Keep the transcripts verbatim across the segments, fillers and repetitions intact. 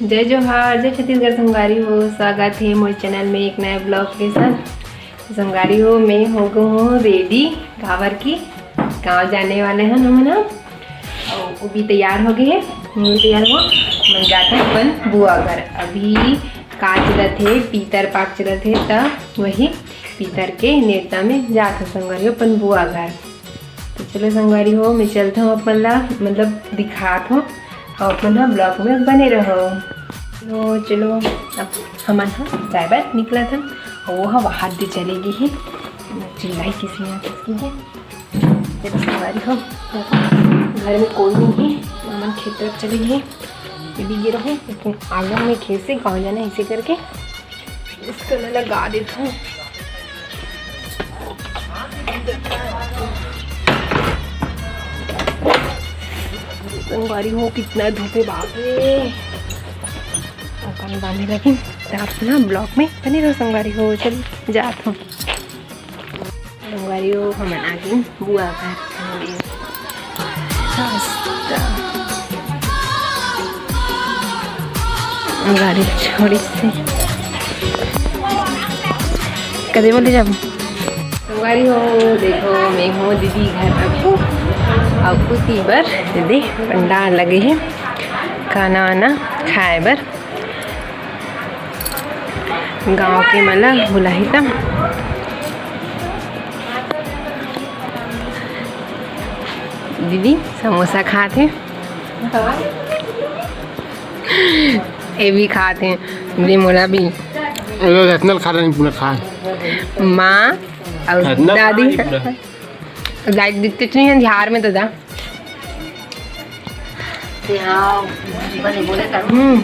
जय जोहार, जय छत्तीसगढ़ संगवारी हो, स्वागत हे मोर चैनल में एक नया ब्लॉग के साथ। संगवारी हो, मैं हो गई हूँ रेडी, काबर की गाँव जाने वाले हैं हमन ह। अउ वो भी तैयार हो गए हैं, मैं भी तैयार हूँ। मैं जाते हैं अपन बुआ घर। अभी का चलत हे, पीतर पाक चलत हे, त वही पीतर के नेवता में जात हो संगवारी हो अपन बुआ घर। तो चलो संगवारी हो, मैं चलत हूँ अपन ला, मतलब दिखात हूँ, अउ अपन ह ब्लॉग में बने रहो। तो चलो, अब हमन ह जाए बर निकलत हन, अउ वो ह बाहर दे चले गए हे, चिल्लाई किसी ना किसी के। देखो संगवारी हो, घर में कोई नहीं है, हमन खेत तरफ चले गए। ये भी गिरो है, लेकिन आंगन में खेत से गाँव जाना है, ऐसे करके इसको मैं लगा देता हूँ। संगवारी हो, कितना धूप है, बाप रे। अपन बांधे लगिन, तो आप ना ब्लॉग में बने रहो संगवारी हो। चल जात हूँ। संगवारी हो, हमन आ गइन बुआ घर। गाड़ी छोड़ी से कदे बोले जाबो। संगवारी हो, देखो, मैं हूँ दीदी घर अबू, अबू ती बर दीदी पंडाल लगे हे खाना वाना खाए बर। गांव के मन ला बुलाही त दीदी समोसा खात हे, ये भी खात हे, दे मोला भी। अरे रत्नल खा रहे पूरा खा। माँ और रत्नल दादी। खा रही पूरा। लाइट दिखते तो नहीं है झाड़ में दादा। हाँ, बने बोला था। हम्म।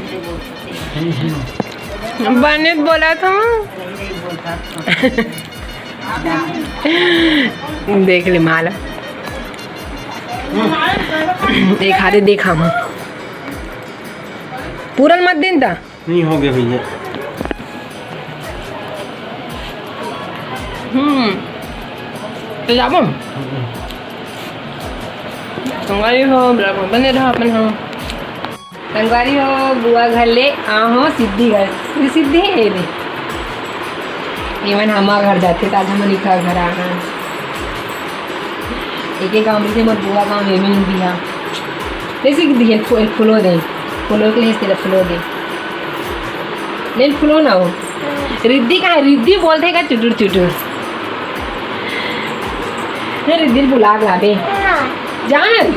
बने बोला था। देख ले माला। एक हाथे देखा हम। पूरन मत दिन ता। नहीं हो गया भैया। हम्म। तो जाबो। संगवारी हो, ब्लॉग में बने रहो अपन हो। संगवारी हो, बुआ घर ले आ हो सिद्धि घर। ये सिद्धि है रे। एमन हमा घर जाथे, त आज हमन इखा घर आ हन। एके गाँव में से मोर बुआ गाँव में भी हा। जैसे कि दिए फु-, फुलो दे, फुलो के लिए तेरा फुलो दे। ले फुलो ना हो। रिद्धि कहाँ है? रिद्धि बोलते का चुटुर चुटुर। नहीं, रिद्धि बुला के लाते। जान।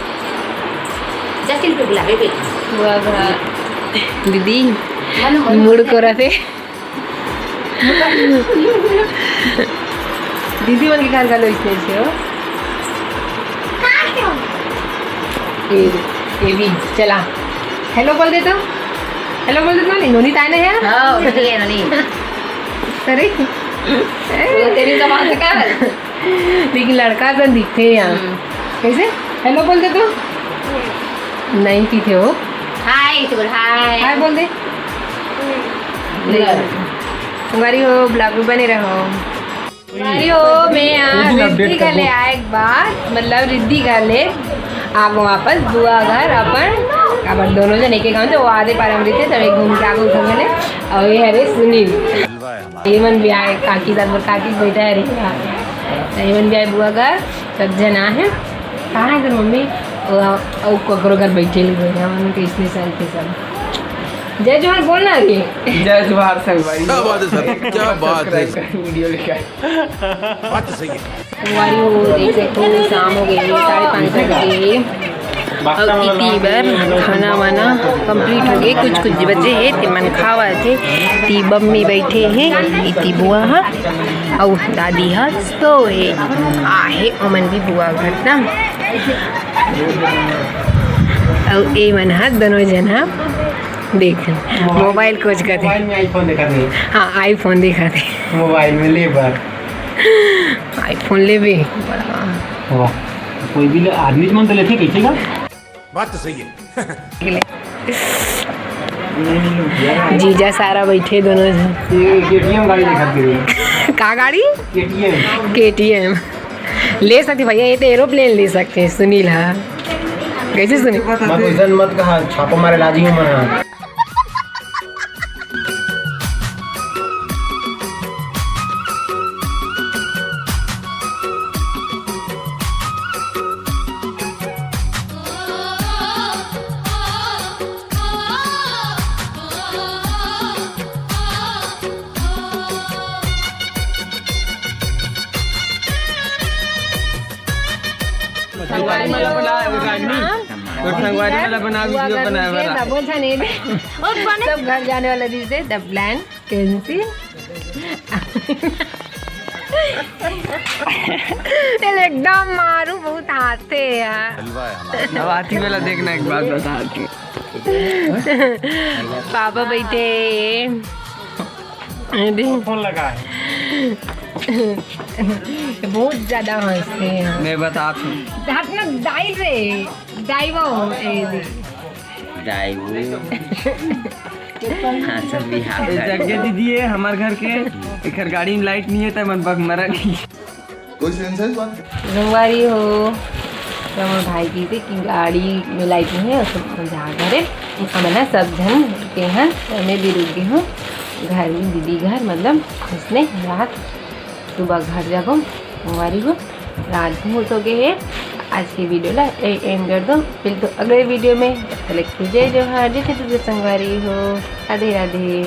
जटिल पे बुला, बेबे। बुआ घर। दीदी, मन, मन मुड़ को रहे। दीदी मन के घर का लोग कैसे हो? ए, ए भी, चला। हेलो बोल दे तो। हेलो बोल दे तो, नहीं, नोनी ताई ना है? हाँ, नोनी है, नोनी। अरे। वो तेरी जबान से क्या है? लेकिन लड़का तो दिखते हैं यहाँ। हम्म। कैसे? हेलो बोल दे तो। नहीं पीते हो? हाय, तो बोल हाय। हाय बोल दे। ले। संगवारी हो, ब्लॉग में बने रहो। संगवारी हो, मैं यहाँ रिद्धि घर ले आए एक बार, मतलब रिद्धि घर ले आगो वापस बुआ घर अपन, अपन दोनों जन एक एक गाँव से, वो आधे पार में रहते, तब एक घूम के आगो घर में ले। और ये हरे सुनील, ये मन भी आए काकी साथ, मोर काकी बैठा है रे, तो ये मन भी आए बुआ घर, सब जन आ है। कहाँ है तेरी मम्मी? वो, वो ककरो घर बैठे ले गए, हम लोग इसने साल के सब। जय जोहार बोलना रे। जय जोहार संगवारी। क्या बात है सर, क्या बात है। वीडियो लेके आए। बात तो सही है। संगवारी हो, देख सकते हो, शाम हो गई है, साढ़े पाँच बज गए हैं। अब इति बर खाना वाना complete हो गए, कुछ कुछ बचे हैं, ते मन खावा थे। ती बम्मी बैठे हैं, इति बुआ हा, अउ दादी हा सो है। आहे ओमन भी बुआ घर ना। अउ ए मन हा दोनों जन हा देख मोबाइल खोज कर। मोबाइल में iPhone देखा थे। हाँ, iPhone देखा थे। मोबाइल में ले बार। iPhone लेबे। वाह, कोई भी ले, आदमी मन तो लेथे, कैसे का? बात तो सही है। जीजा सारा बैठे दोनों झन। ये KTM गाड़ी दिखाते हुए। का गाड़ी? KTM। KTM। ले सकते भैया, ये तो aeroplane ले सकते हैं, सुनील हा। कैसे सुनील? मत वैसन मत कहा, छापा मारे लाजी हूँ मैं। संगवारी वाला बना, वो रागनी। हाँ? और संगवारी वाला बना, वीडियो बना, बना। सब झन ए दे। और बने सब घर जाने वाला दिन से the plan cancel। चल एकदम मारू बहुत हाथे यार। अब आती वाला देखना एक बार बता आती। पापा बैठे। ये देख। फोन लगा है। बहुत ज्यादा हंसते हैं। मैं बता तू। हाथ में डाइव रे, डाइव हो, ए देख। डाइव। हाँ, सब बिहार ये का। जग्गे दीदी है हमार घर के, एकर गाड़ी में लाइट नहीं है, त मन बक मरा नहीं। कोई सेंस है इस बात का? संगवारी हो, तो हमर भाई कहिसे कि गाड़ी में लाइट नहीं है, उसको जा घरे, हमन ह सब झन रुके हन, मैं भी रुक गई हूँ घर में, दीदी घर, मतलब उसने रात सुबह घर जाबो। संगवारी हो, रात बहुत हो गए है, आज की वीडियो ला एंड कर दो, फिर तो अगले वीडियो में, तब तक के लिए जय जोहार, जय छत्तीसगढ़ संगवारी हो, राधे राधे।